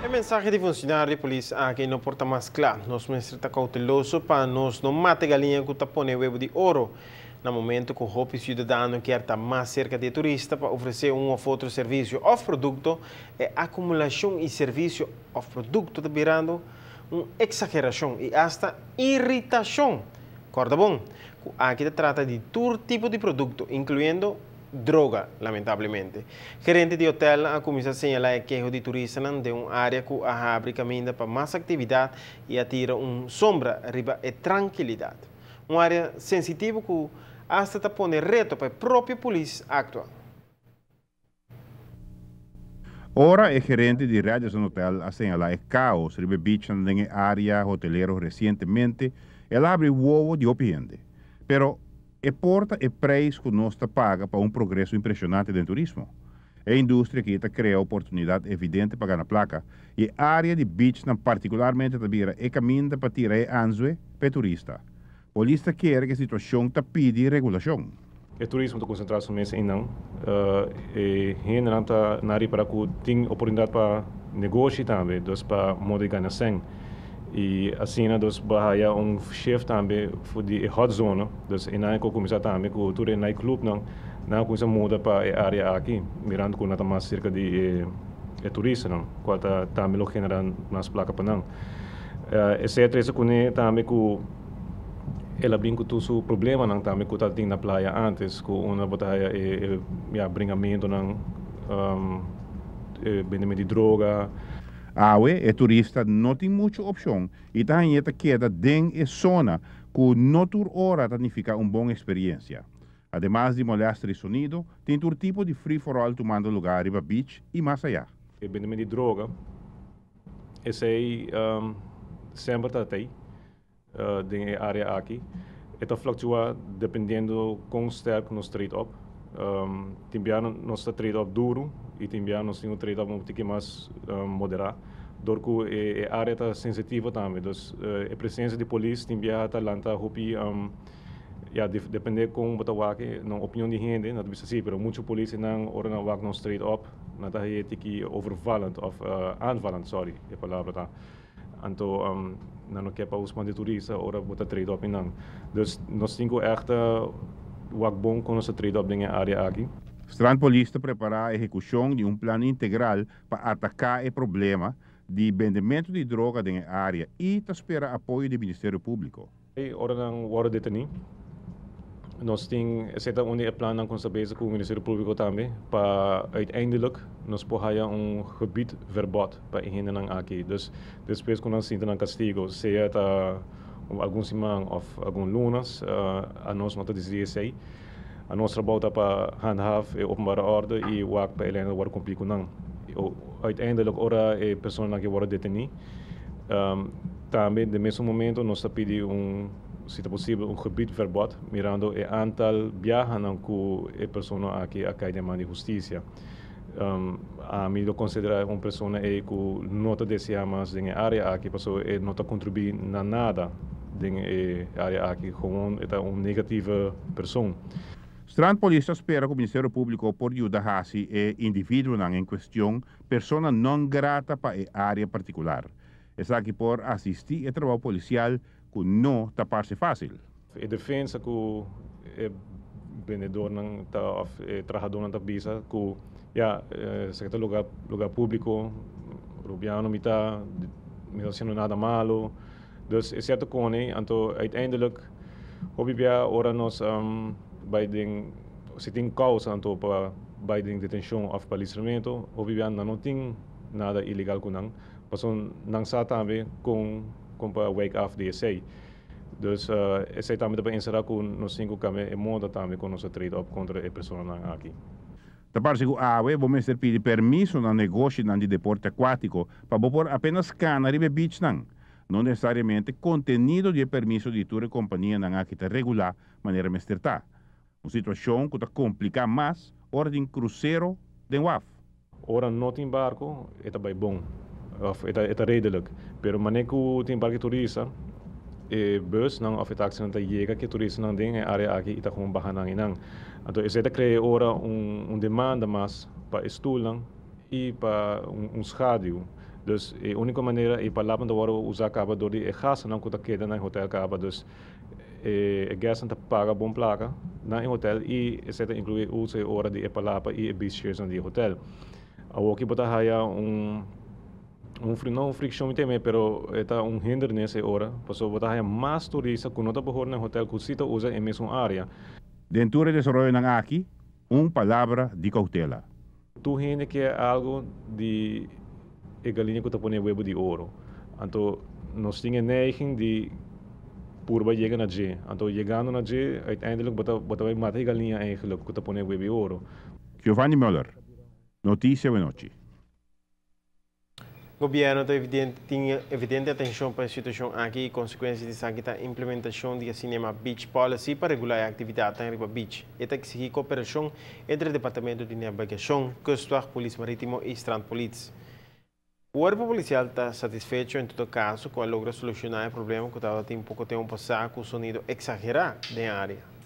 E mensahe di funcionario di polis aki no por ta mas cla. Nos mester ta cauteloso pa nos no mata e galiña cu ta pone webo di oro. Na momento cu hopi ciudadano kier ta mas cerca di e turista pa ofrece un of otro servicio of producto, e acumulacion y servicio of producto ta birando un exageracion y hasta iritacion. Corda bon, cu aki ta trata di tur tipo di producto, incluyendo droga, lamentablemente. Gerente di hotel a cuminsa señala e keho di turistanan den un area cu a habri caminda pa mas actividad y a tira un sombra riba e trankilidad. Un area sensitivo cu hasta ta pone reto pa e propio polis actua. Ora e gerente di Radisson Hotel a señala e caos riba e beachnan den e area hotelero recientemente, el a habri wowo di hopi hende. Pero e por ta e prijs cu nos ta paga pa un progreso impresionante den turismo. E industria aki ta crea oportunidad evidente pa gana placa y e area di beachnan particularmente ta bira e caminda pa tira e anzue pa e turista. Polis ta kere ku e situashon ta pidi regulashon. E turismo ta konsentrá su mes einan. E hendenan ta na ripará ku tin oportunidat pa negoshi tambe, dus pa moda di gana sèn. I asina dus bo a haya un shift tambe for di e hot zone. Dus einan e ku kuminsá tambe ku tur e nightclubnan, nan a kuminsá muda pa e área aki, mirando ku nan ta mas serka di e turistanan, kual ta tambe lo generá mas plaka pa nan. Esei a trese kuné tambe ku. El a bin ku tur su problemanan tambe ku ta tin na playa antes, ku unda bo ta haya e ya bringamentonan, e bendemento di droga. Awe e turista no tin muchu opshon i ta hañ'é ta keda den e zona ku no tur ora ta nifiká un bon eksperiensia. Ademas di molèster i sonido, tin tur tipo di free for all tumando lugá riba beach i mas ayá. E bendemento di droga, esei semper ta tei. Den e área aki. E ta fluctua dependiendo kon sterk nos trade op. Tin bia nos ta trade op duru i tin bia nos tin un trade op un tiki mas moderá dor ku e área ta sensitivo tambe. Dus e presensia di polis tin bia ta lanta hopi ya depende kon bo ta wak e nan opinion di hende nan ta bisa si pero muchu polis einan ora nan wak nos trade op nan ta haye tiki overvallend òf aanvallend sorry e palabra ta. Anto nan no ke pa us manda turista ora bo ta trade op einan. Dus nos tin ku ègt wak bon kon nos ta trade op den e área aki. Strandpolis ta prepará ehekushon di un plan integral pa ataká e problema di bendementu di droga den e área i ta spera apoyo di Ministerio Públiko. E ora nan wòrdu detení, nos tin, esei ta un di e plannan ku nos ta bezig ku Ministerio Públiko tambe, pa uiteindelijk nos por haya un gebiedverbod pa e hendenan aki. Dus despues ku nan sinta nan kastigo, sea ta algun siman òf algun lunas, anos no ta disidí esei. Anos trabou ta pa handhaaf e openbare orde i wak pa e lei nan ta wòrdu kumplí ku nan. Uiteindelijk ora e personanan aki wòrdu detení, Tambe den mesun momento nos ta pidi un, si ta posibel, un gebiedverbod mirando e aantal biahanan ku e persona aki a kai den man di hustisia. Ami lo konsiderá un persona ei ku no ta deseá mas den e área aki pasobra e no ta kontribuí na nada den e área aki, gewoon e ta un negative persoon. Strandpolis ta spera ku Ministerio Públiko por yuda hasi e individuonan en kuestion persona non grata pa e área partikular. Esaki por asistí e trabou polisial ku no ta parse fásil. E defensa ku e bendedornan ta òf e trahadónan ta bisa ku ya esaki ta lugar lugar públiko, rubiano mi ta, mi no ta hasiendo nada malo. Dus e sierto kone, anto uiteindelijk hopi bia ora nos bai den si tin kousa anto pa bai den detenshon òf pa listramentu, hopi bia nan no tin nada ilegal ku nan. Pasobra nan sa tambe kon kon pa wijk af di esei. Dus esei tambe ta por enserá ku nos tin ku kambia e moda tambe kon nos ta trade op kontra e personanan aki. Ta parse ku awe bo mester pidi permiso na negoshinan di deporte akuátiko pa bo por apenas kana riba e beachnan. No nesesariamente kontenido di e permiso di tur e kompanianan aki ta regulá manera mester ta. Un situashon ku ta kompliká mas ora tin krusero den waf. Ora no tin barco e ta bay bon of e ta e ta redelijk pero mane cu tin barco di turista e busnan of e taxinan ta yega cu e turistanan den e area aki y ta gewoon baha nan eynan. Anto esey ta crea ora un un demanda mas pa e stoelnan y pa un un schaduw. Dus e úniko manera e palapa ta wòrdu usá kaba dor di e gastunan ku ta keda na e hotel kaba. Dus e guestnan ta paga bon plaka na e hotel i esei ta inkluí uso e ora di e palapa i e beach chairsnan di e hotel. Awoki bo ta haya un un no un frikshon mi teme, pero e ta un hindernis e ora, pasobra bo ta haya mas turista ku no ta behor na e hotel ku si ta usa e mesun área. Den tur e desaroyonan aki, un palabra di koutela. Tur hende ke algu di e galiña ku ta pone webu di oro. Anto nos tin e neiging di purba yega na dje. Anto yegando na dje, uiteindelijk bo ta bo ta bai mata e galiña eigenlijk ku ta pone webu di oro. Giovanni Muller, Noticia Awenochi. Gobierno ta evidente, tin evidente atencion pa e situacion aki y consecuencia di esaki ta implementacion di e Cinema Beach Policy pa regula e actividadnan riba beach. E ta exigi cooperacion entre Departamento di Navegacion, Kustwacht, Polis Maritimo y Strandpolitie. Cuerpo Policial ta satisfecho en todo caso cu a logra soluciona e problema cu tabatin poco tempo pasa cu sonido exagera den area.